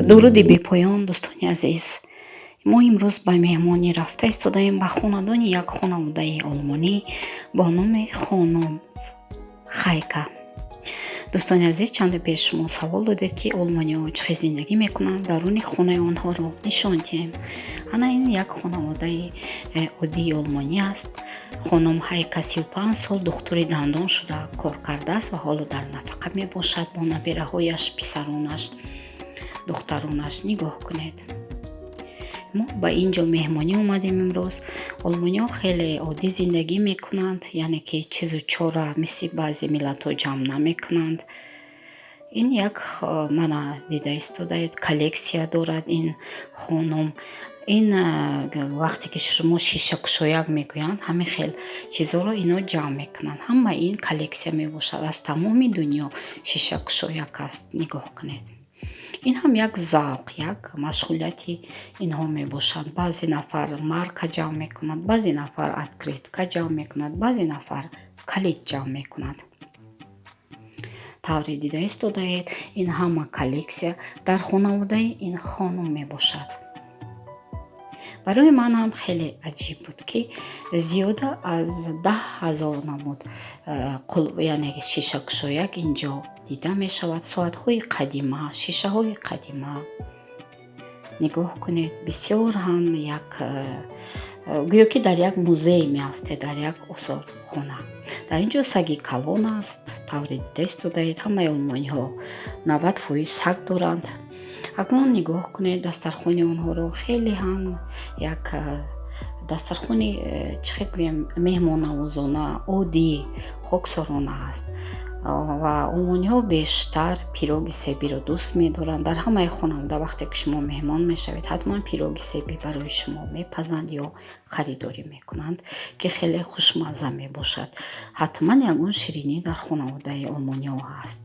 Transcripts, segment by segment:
Дуруди бепоён, дӯстони азиз. Мо имрӯз ба меҳмонӣ рафта истодаем ба хонадони як хонаводаи олмонӣ бо номи хонум Хайка. Дӯстони азиз, чанде пеш шумо савол додед, ки олмониҳо чӣ хел зиндагӣ мекунанд, даруни хонаи онҳоро нишон диҳем. Ана ин як хонаводаи оддии олмонӣ аст. Хонум Ҳайка 35 сол духтури дандон шуда кор кардааст ва ҳоло дар нафақа мебошад бо набираҳояш, писаронаш, духтаронаш. Нигоҳ кунед, мо ба ин ҷо меҳмонӣ омадем имрӯз. Олмониҳо хеле оддӣ зиндагӣ мекунанд, яъне ки чизу чора мисли баъзе миллатҳо ҷамъ намекунанд. Ин як, мана, дида истодаед, коллексия дорад ин хонум. Ин вақте ки шумо шишакушояк мегӯянд, ҳамин хел чизҳоро ино ҷамъ мекунанд. Ҳама ин коллексия мебошад, аз тамоми дунё шишакушояк аст. Нигоҳ кунед, ин ҳам як завқ, як машғулияти инҳо мебошад. Баъзе нафар марка ҷамъ мекунад, баъзе нафар открытка ҷамъ мекунад, баъзе нафар калид ҷамъ мекунад. Тавре дида истодаед, ин ҳама коллексия дар хонаводаи ин хонум мебошад. Барои ман ҳам хеле аҷиб буд, ки зиёда аз 10 000 намуд, яъне шишакушояк ин ҷо дида мешавад. Соатҳои қадима, шишаҳои қадима, нигоҳ кунед, бисёр ҳам як гӯё ки дар як музей меафтед, дар як осорхона. Дар ин ҷо саги калон аст. Тавре дида истодаед, ҳамаи олмониҳо 90% саг доранд. Акнун нигоҳ кунед дастархони онҳоро. Хеле ҳам як дастархони, чӣ хел гӯям, меҳмоннавозона, оддӣ, хоксорона аст. Ва олмониҳо бештар пироги себиро дӯст медоранд. Дар ҳамаи хонавода вақте ки шумо меҳмон мешавед, ҳатман пироги себӣ барои шумо мепазанд ё харидорӣ мекунанд, ки хеле хушмазза мебошад. Ҳатман ягон ширинӣ дар хонаводаи олмониҳо ҳаст.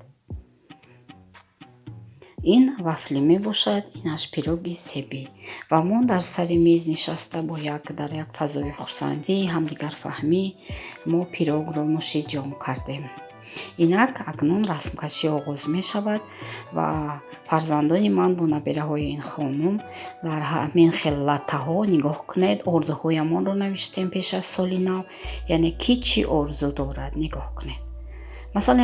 Ин вафлӣ мебошад, инаш пироги себӣ. Ва мо дар сари миз нишаста, бо як дар як фазои хурсандӣ, ҳамдигарфаҳмӣ мо пирогро нӯши ҷон кардем. Инак акнун расмкашӣ оғоз мешавад ва фарзандони ман бо набираҳои ин хонум дар ҳамин хел латтаҳо, нигоҳ кунед, орзуҳоямонро навиштем пеш аз соли нав, яъне ки чӣ орзу дорад. Нигоҳ кунед, масалан,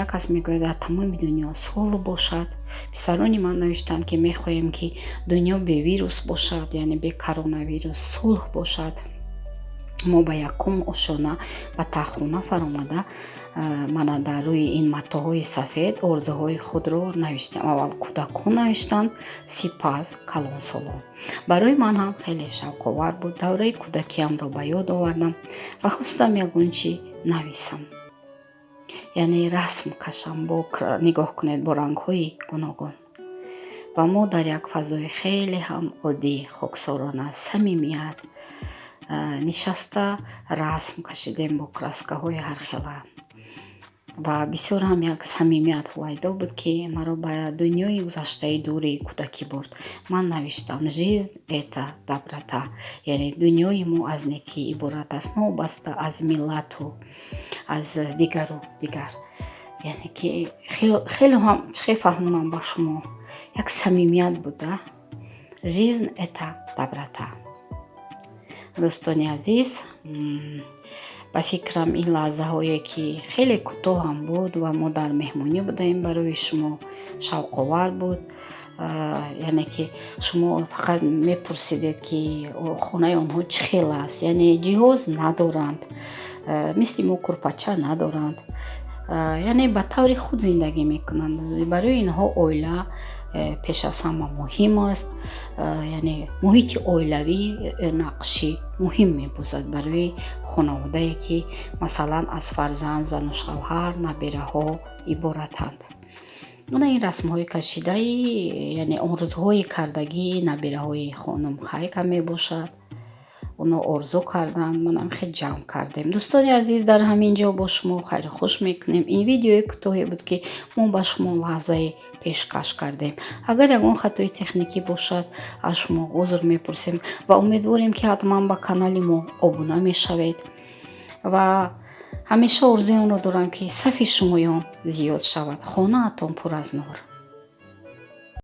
як кас мегӯяд: «Дар тамоми дунё сулҳ бошад». Писарони ман навиштанд, ки мехоҳем, ки дунё бе вирус бошад, яъне бе коронавирус, сулҳ бошад. Мо ба якум ошёна, ба таҳхона фаромада, мана дар рӯи ин матоъҳои сафед орзуҳои худро навиштем. Аввал кӯдакон навиштанд, сипас калонсолон. Барои ман ҳам хеле шавқовар буд, давраи кӯдакиамро ба ёд овардам ва хостам ягон чӣ нависам, яъне расм кашам бо, нигоҳ кунед, бо рангҳои гуногун. Ва мо дар як фазои хеле ҳам оддӣ, хоксорона, самимият нишаста расм кашидем бо краскаҳои ҳархела. Ва бисёр ҳам як самимият ҳувайдо буд, ки маро ба дунёи гузаштаи дури кӯдакӣ бурд. Ман навиштам: «Жизнь — это доброта», яъне дунёи мо аз некӣ иборат аст, новобаста аз миллату аз дигару дигар. Яъне ки хеле ҳам, чӣ хел фаҳмонам ба шумо, як самимият буда. Жизнь — это доброта. Дӯстони азиз, ба фикрам, ин лаҳзаҳое, ки хеле кӯтоҳам буд ва мо дар меҳмонӣ будаем, барои шумо шавқовар буд. Яъне ки шумо фақат мепурсидед, ки хонаи онҳо чӣ хел аст. Яъне ҷиҳоз надоранд, мисли мо курпача надоранд, яъне ба таври худ зиндагӣ мекунанд. Барои инҳо оила пеш аз ҳама муҳим аст, яъне муҳити оилавӣ нақши муҳим мебозад барои хонаводае, ки масалан аз фарзанд, зану шавҳар, набираҳо иборатанд. Ана ин расмҳои кашидаи, яъне орзуҳои кардагии набираҳои хонум Хайка мебошад. Оно орзу карданд, манам хел ҷамъ кардем. Дӯстони азиз, дар ҳамин ҷо бо шумо хайру хуш мекунем. Ин видеои кӯтоҳе буд, ки мо ба шумо лаҳзае пешкаш кардем. Агар ягон хатои техникӣ бошад, аз шумо узр мепурсем ва умедворем, ки ҳатман ба канали мо обуна мешавед. Ва ҳамеша орзуи онро дорам, ки сафи шумоён зиёд шавад, хонаатон пур аз нур.